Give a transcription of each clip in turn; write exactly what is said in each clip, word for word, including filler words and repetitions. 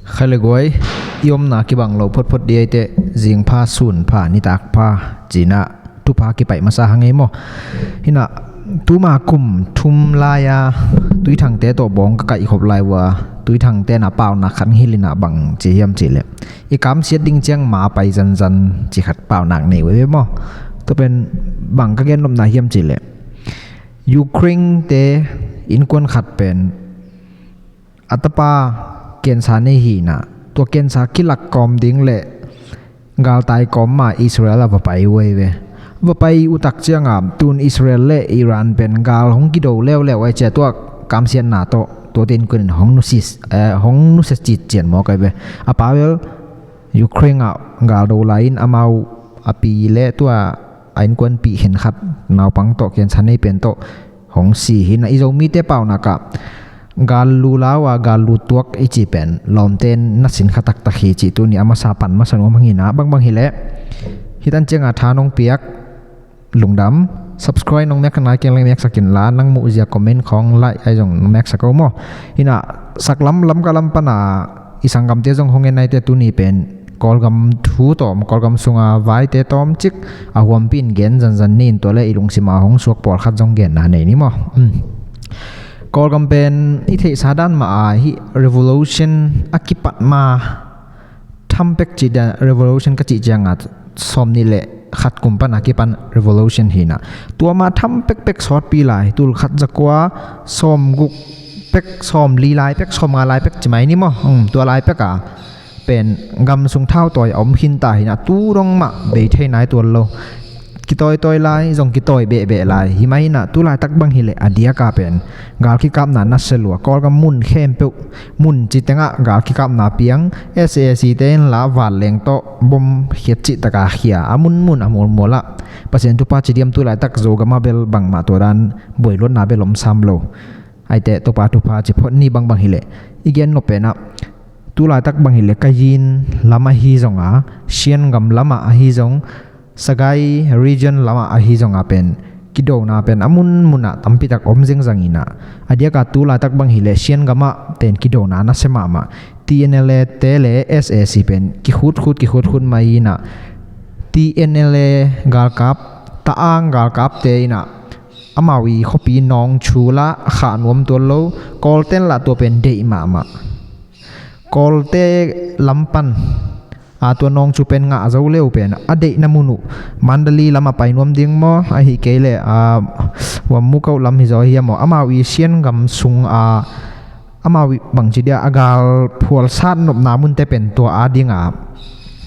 Khaile guai, i omna kibang lo photphot di aite, zingpha, sunpha, nitakpha, cinah thupha kipaih masa hang ei maw. Hinah tuma kum thum lai-a Tuithangte tawh bawng ka kaihkhop lai uh a, Tuithangte na paunak khat hilhinah bang ci hiam cihleh, i kamsiat ding ciang ma pai zanzan ci khat paunak nei uh ei maw. Tua pen bang ka gennopna hiam cihleh, Ukraine-te innkuan khat pen a tapa cancer nei hinah, tua cancer kilak kawm ding le galtai kawm mah Israel a va pai uh ei ve. Va pai uh tak cianga tun Israel le Iran pen gal hong kido leuleu ai cia, tua kamsiatna tawh tuate innkuan in hong nusis, eh, hong nusia citcian mawk ai ve. A pa bel Ukraine ah galdo lai-in amau a pi le tua a innkuanpih khenkhat naupang tawh cancer nei pen tawh hong si hinah, i Zomite paunak ah gallu lau a gallu tuak i ci pen lawmte na sin kha taktak hi cih tuni a masa pan masa nuam hang hinah, bangbang hileh hih tan cianga tha nong piak lungdam. Subscribe nong miak kha nai keng leng miaksak inla, nang muhzia comment khawng like ai zong nong miaksak o maw. Hinah saklam Lamka lam pana i sanggamte zong hong en aite, tuni pen Kawlgam thu tawm, Kawlgam sunga vaite tawmcik a huampi in gen zanzan ni in, tua le i lungsima hong suak pawlkhat zong genna nei ni maw. Kawlgam pen i theihsa dan mah a hih revolution a kipat ma tham pek cih dan, revolution ka cih cianga sawm nih le khat kum pana kipan revolution hinah, tua ma tham pekpek sawtpi lai, tul khat zakua sawm guk pek, sawm li lai pek, sawm nga lai pek ci mai ni maw. Tua lai pek a pen gam sung thau tawi a om khinta hinah, tu dong mah bei thei nai tuan lo. Kitawi tawi lai zong kitawi behbeh lai hi mai hinah, tu laitak bang hileh a diaka pen gal kikapna nasia lua, Kawlgam mun khempeuh mun ci tengah gal kikapna piang, S A C te in la vat leng tawh bom khiat cih taka khia, a munmun a mualmual ah Pasian thupha ci diam, tu laitak Zogam ah bel bangmah tua dan buailuatna bel om sam lo. Aite Topa thupha ci phot ni, bangbang hileh i gen nop penah tu laitak bang hileh Kayin lam ahi zonga, Shan gam lamah ahi zong, Sagaing region lamah ahi zonga pen kidona pen a munmunah tampitak om zengzang inah, a diaka tu laitak bang hileh Shan gamah pen kidona nasia mahmah. T N L A te le S A C pen kikhutkhuat kikhutkhuat mai inah, T N L A galkap, Taang galkapte inah amau i khuapi nawngchu lah khah nuam tuan lo, Kawlten lah tua pen deih mahmah. Kawlte lam pan a tua nawngchu pen ngah zo leu pen a deihna mun uh Mandalay lam a pai nuam ding maw, ahi kei leh a Wamukau lam hi zaw hiam maw, amau i Shan gam sung a amau i bangci dia a gal phualsat nopna munte pen tua a dinga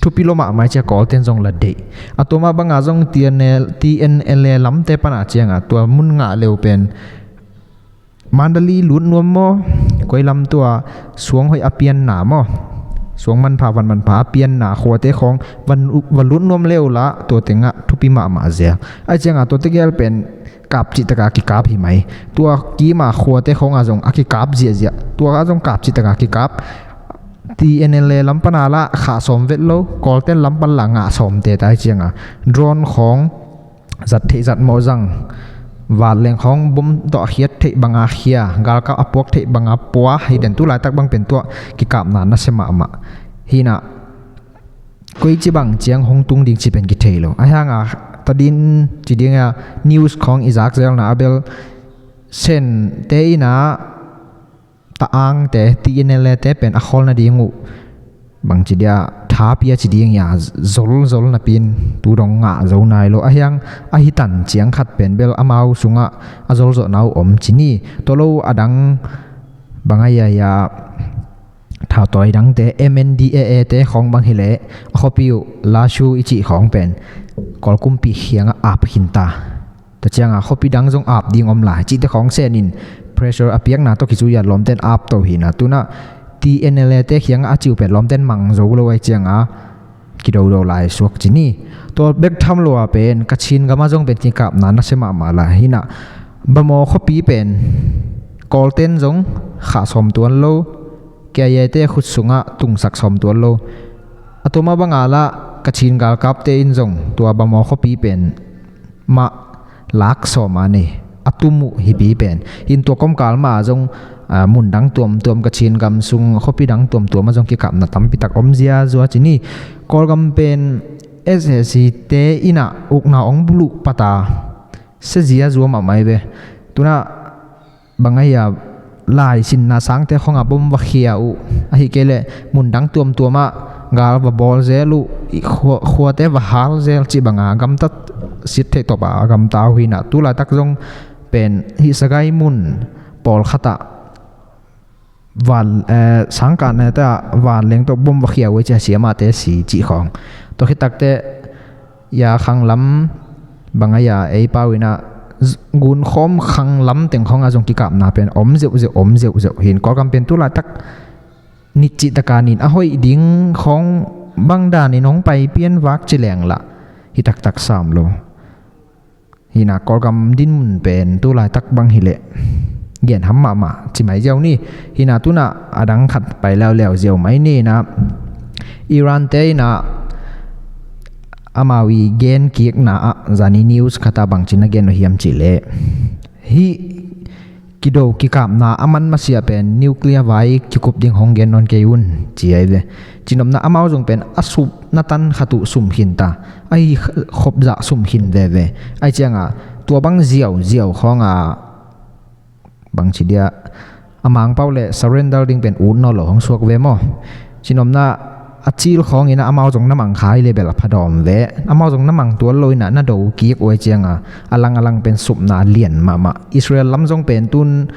thupi lua mahmah cia, Kawlten zong la deih. A tua mah banga zong T N L, T N L A lamte pana cianga tua mun ngah leu pen Mandalay lut nuam maw, koi lam tua suang hoih a pianna maw, suang manpha van manpha a pianna khuate khawng van, va lut nuam leu lah tua tengah thupi mahmah zia. Ai cianga tua tegel pen kap cihtaka kikap hi mai. Tua kima khuate khawnga zong a kikap ziahziah, tua a zong kap cihtaka kikap. T N L A lam pana lah khah sawm vet lo, Kawlten lam pan lah ngah sawm teta. Ai cianga drone khawng zat theih zat mawh zang, vat leng khawng bom tawh a khiat theih banga khia, galkap a puak theih banga pua, hiten tu laitak bang pen tuah kikapna nasia mahmah. Hinah koici bang ciang hong tung ding ci pen kithei lo. Ahi hanga tadin ci dinga news khawng i zak zelna a bel Shan te inah Taangte, T N L A te pen a khawl nading uh bangci dia tha pia ci ding ia zolzol napi in tu dong ngah zo nai lo. Ahi hang ahi tan ciang khat pen bel amau sungah a zolzolna uh om ci ni. Tua lo a dang bang a ia ia thautawi dangte, M N D A A te khawng bang hileh a khuapi uh Lashu i cih khawng pen Kawlkumpi khiangah ap khinta. Tua cianga khuapi dang zong ap ding om lai cihte khawng Shan in pressure a piakna tawh kizui a lawmten ap to hina. Tunah T N L A te khiangah a ciu pen lawmten mang zo lo ai cianga kidodo lai suak ci ni. Tua bek tham lua pen Kachin gama zong pen kikapna nasia mahmah lai hinah. Bamaw khuapi pen Kawlten zong khah sawm tuan lo, K I A te khut sungah tungsak sawm tuan lo. A tua mah banga lah Kachin galkapte in zong tua Bamaw khuapi pen mah lak sawm a nei, a tum uh hipi pen. In tua kawmkal mah zong a, mun dang tuamtuam, Kachin gam sung khuapi dang tuamtuam ah zong kikapna tampi tak om ziazua ci ni. Kawlgam pen S A C te in ah ukna hong buluh pata sia ziazua mahmah hi ve. Tu-in ah bang a hia, laisinna sangte khawng ah bom va khia uh, ahih kei leh mun dang tuamtuam ah gal va bawl zel uh, i khua-, khuate va hal zel cih bang a gamtat sit theih tawp a gamta uh hi-in ah, tu laitak zong pen hih Sagaing mun pawlkhat ah van, eh, sangkahna te ah vanleng tawh bom va khia uh hi ci a, siamahte si cih khawng. Tua khit takteh, ya khanglam bang a hia, ei pau in ah z-, gunkhawm khanglam teng khawng ah zong kikapna pen om zeuhzeuh, om zeuhzeuh hi-in, Kawlgam pen tu laitak nit cih tak a nin a hoih ding khawng bang danin hong pai pian vak ci leng lah hi taktak sam lo. Hi-in ah Kawlgam dinmun pen tu laitak bang hi leh genham mahmah ci mai ziau ni. Hi-in ah tu-in ah a dang khat pai leuleu ziau mai ni. Hi-in ah Iran te in ah amau i gen kikna ah, zani news khat ah bangci-in a gen uh hiam cih leh, hih kido kikapna a man masiah pen nuclear vai kikup ding hong gen nawn kei un ci ahi ve. Cinopna amau zong pen a supna tan khat uh sum khin ta, ahi khop zah sum khin veve. Ahih ciang a tua bang ziauziau khawng a bangci dia, a Mangpau leh surrender ding pen ut nawn lo hong suak ve maw? Cinopna a cil khawng in ah amau zong na mang kha hi leh bel a pha dawm ve. Amau zong na mang tuan lo in ah na do kik uh ahih ciang a, a lang a lang pen supna lian mahmah. Israel lam zong pen tu-in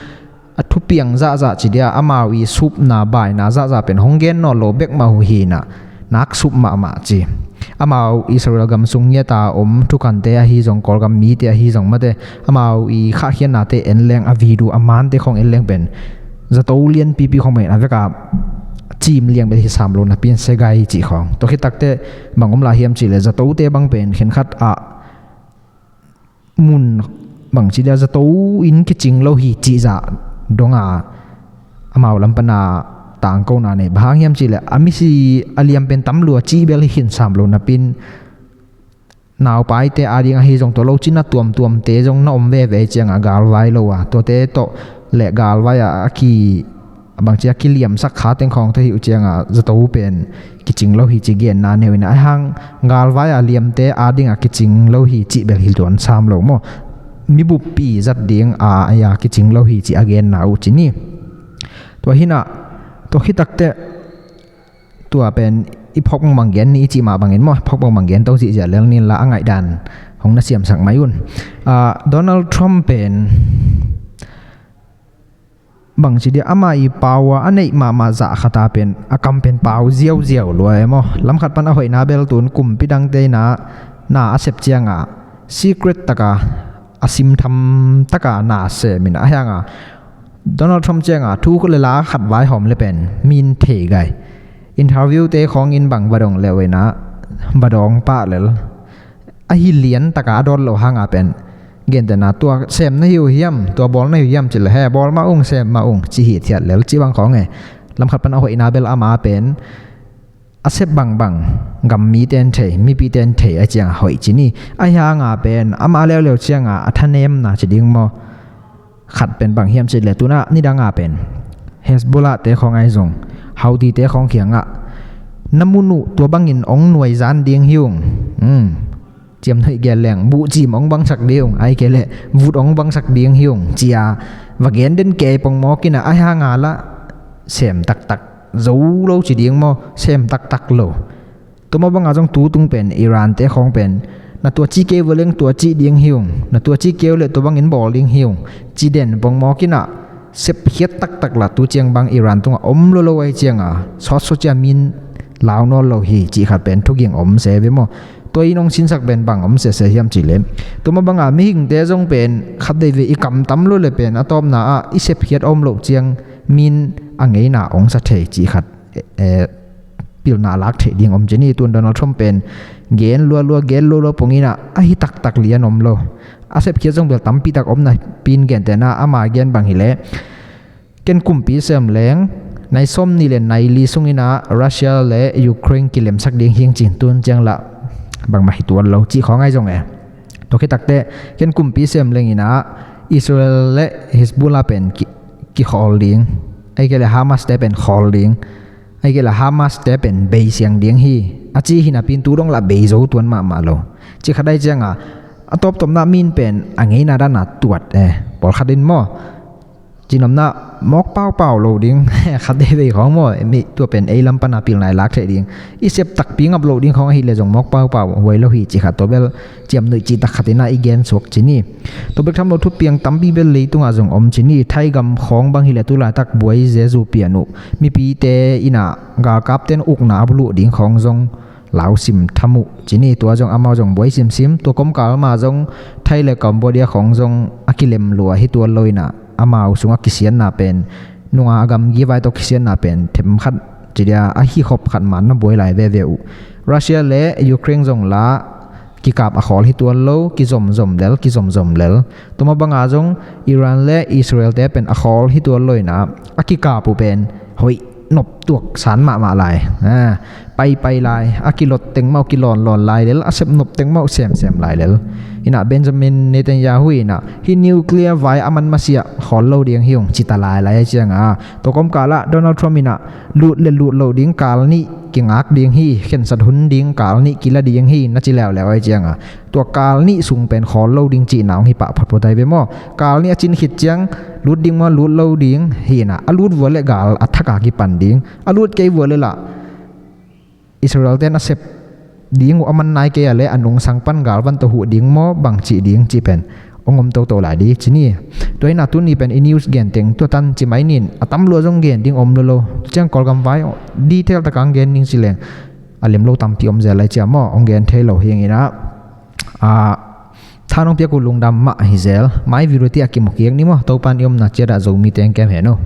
a thupiang zahzah ci dia, amau i supna baina zahzah pen hong gen nawn lo bek mah uh hi-in ah, nak sup mahmah ci. Amau Israel gam sung ngiat a om thukante ahi zong, Kawlgam mite ahi zong, mate, amau i khahkhiatnate en leng, a video a mante khawng en leng pen zato lianpipi khawng pen a vek a cim liang bel hi sam lo napi-in, Sagaing cih khawng. Tua khit takteh bang om lai hiam cih leh, zatote bang pen khenkhat ah mun bangci dia zato in kicing lo hi cih zah dong a, amau lam pan a tangkona nei. Bang hang hiam cih leh a misi a liam pen tam lua cih bel hi khin sam lo napi-in, naupaite ading ahi zong, tua lo cih na tuamtuamte zong na om veve ahih ciang a, galvai lo a, tuate tawh leh galvai a, a ki, bangci a kiliamsak kha teng khawng te hi uh ciang a, zato pen kicing lo hi ci genna nei uh in ah, ahih hang galvai a liamte ading a kicing lo hi cih bel hi tuan sam lo maw? Mi buppi zat ding a, a ya kicing lo hi ci a genna uh ci ni. Tua hi-in ah, tua khit takteh tua pen i phawk bangbang gen ni i cih mah bangin maw, phawk bangbang gen to zihziah lel ni in la, a ngaihdan hong na siamsak mai un. Ah, Donald Trump pen bangci dia, ama i pau a a neih mahmah zah khat a pen a kam pen pau ziauziau lua e maw? Lam khat pan a hoihna bel tu-in kumpi dangte in ah na a sep ciang a secret tak a, a simtham tak a na sem in ah, ahih hang a Donald Trump ciang a thu leh la khat vaihawm leh pen mi in thei gai. Interview-te khawng in bang va dong leh uh in ah, va dawng pah lel, ahi lian tak a a dawt loh hang a pen, gentehna, tua sem na hi uh hiam, tua bawl na hi uh hiam cih leh, he, bawl mah ung, sem mah ung, ci hithiat lel cih bang khawng e. Lam khat pan a hoihna bel ama pen a sep bangbang gam mite in thei, mipite in thei ahih ciang a hoih ci ni. Ahih hang a pen ama leuleu ciang a a thanemna ci ding maw, khat pen bang hiam cih leh, tu-in ah nidang a pen Hezbollah-te khawng ahi zong, Houthi-te khawng kiang ah, na mun uh tua bangin hong nuaizan ding hi ung. Hmm. Ciamnuih gen leng, buhcim hong bangsak ding ung, ahih kei leh vut hong bangsak ding hi ung, ci a va gen den kei pongmawk in ah, ahih hang a lah sem taktak, zo lo ci ding maw, sem taktak lo. Tua mah bang a zong tu tung pen Iran-te khawng pen, na tua ci kei uh leng tua ci ding hi ung, na tua ci kei uh leh tua bangin bawl ding hi ung, ci den pongmawk in ah, sepkhiat taktak lah tu ciang bang Iran tungah om lo lo ahih ciang a, sawtsawt ciang mi in lau nawn lo hi cih khat pen thuging om se ve maw? Tua in hong sinsak pen bang om sese hiam cih leh, tua mah bang a mihingte zong pen khat veivei i kam tam lua leh pen a tawpna ah i sepkhiat a om loh ciang mi in a ngeina hong sa thei cih khat, eh, eh, pilna lak theih ding om ci ni. Tu-in Donald Trump pen gen lualua, gen lualua pong in ah, ahi taktak lian om lo. A sepkhiat zong bel tampi tak om napi-in, gentehna ama gen bang hi leh, ken kumpi sem leng, nai sawmnih leh nai li sung in ah Russia leh Ukraine kilemsak ding hi ing ci-in, tu-in ciang lah bangmah hi tuan lo cih khawng ahi zong e. Tua khit takteh, ken kumpi sem leng in ah Israel leh Hezbollah pen ki-, kikhawl ding, ahih kei leh Hamas te pen khawl ding, ahih kei leh Hamas te pen beisiang ding hi, a ci hi napi in tu dong lah bei zo tuan mahmah lo. Ci khat ahih ciangin a tawptawpna mi in pen a ngeina dan a tuat e, pawlkhat in maw, cinopna mawk paupau lo ding, khat veivei khawng maw, mi tua pen ei lam pan a pilna i lak theih ding, i sep takpi ngap loh ding khawng ahih leh zong mawk paupau huai lo hi ci khat, tua bel ciamnuih cihtak khat in ah i gen suak ci ni. Tua bek tham lo thupiang tampi bel leitungah zong om ci ni. Thai gam khawng bang hi leh tu laitak buai zezu pian uh, mipite in ah galkapte in ukna a buluh ding khawng zong lausim tham uh ci ni. Tua zong amau zong buai simsim, tua kawmkal mah zong Thai le Cambodia khawng zong a kilem lua hi tuan lo in ah amau sungah kisiatna pen, nunga a gamgi vai tawh kisiatna pen themkhat ci dia a hi khop khat mah na buai lai veve uh. Russia le Ukraine zong lah kikap a khawl hi tuan lo, kizomzom lel, kizomzom lel. Tua mah banga zong Iran le Israel te pen a khawl hi tuan lo in ah a kikap uh pen hoih nop tuak san mahmah lai, a, paipai lai, a kilot teng mah uh kilawnlawn lai lel, a sep nop teng mah uh semsem lai lel. In ah Benjamin Netanyahu in ah hih nuclear vai a man masiah khawl lo ding hi ung ci ta lailai ahih ciangin, tua kawmkal ah Donald Trump in ah lut le lut loh ding kal nih kingak ding hi, khensat hun ding kal nih kila ding hi na ci leuleu ahih ciangin, tua kal nih sung pen khawl lo ding cihna hong hi pah photphot ahi ve maw. Kal nih a cin khit ciang lut ding maw, lut lo ding hi in ah, a lut vua leh gal a thak a kipan ding, a lut kei vua leh lah Israel te in a sep ding uh a man nai kei a leh a nungsang pan galvan tawh huh ding maw, bang cih ding cih pen hong om toto lai di ci ni. Tua hi in ah tuni pen i news gen teng tua tan ci mai ni in, a tam lua zong gen ding om lolo. Ciang Kawlgam vai detail tak a hong gen ding ci leng a lem lo tampi om zel lai cia maw, hong gen thei lo hi ing in ah, a, tha nong piak uh lungdam mah hi zel. Mai video teh a kimu kik ni maw, Topa in i omna ciat ah Zomite hong kem hen uh.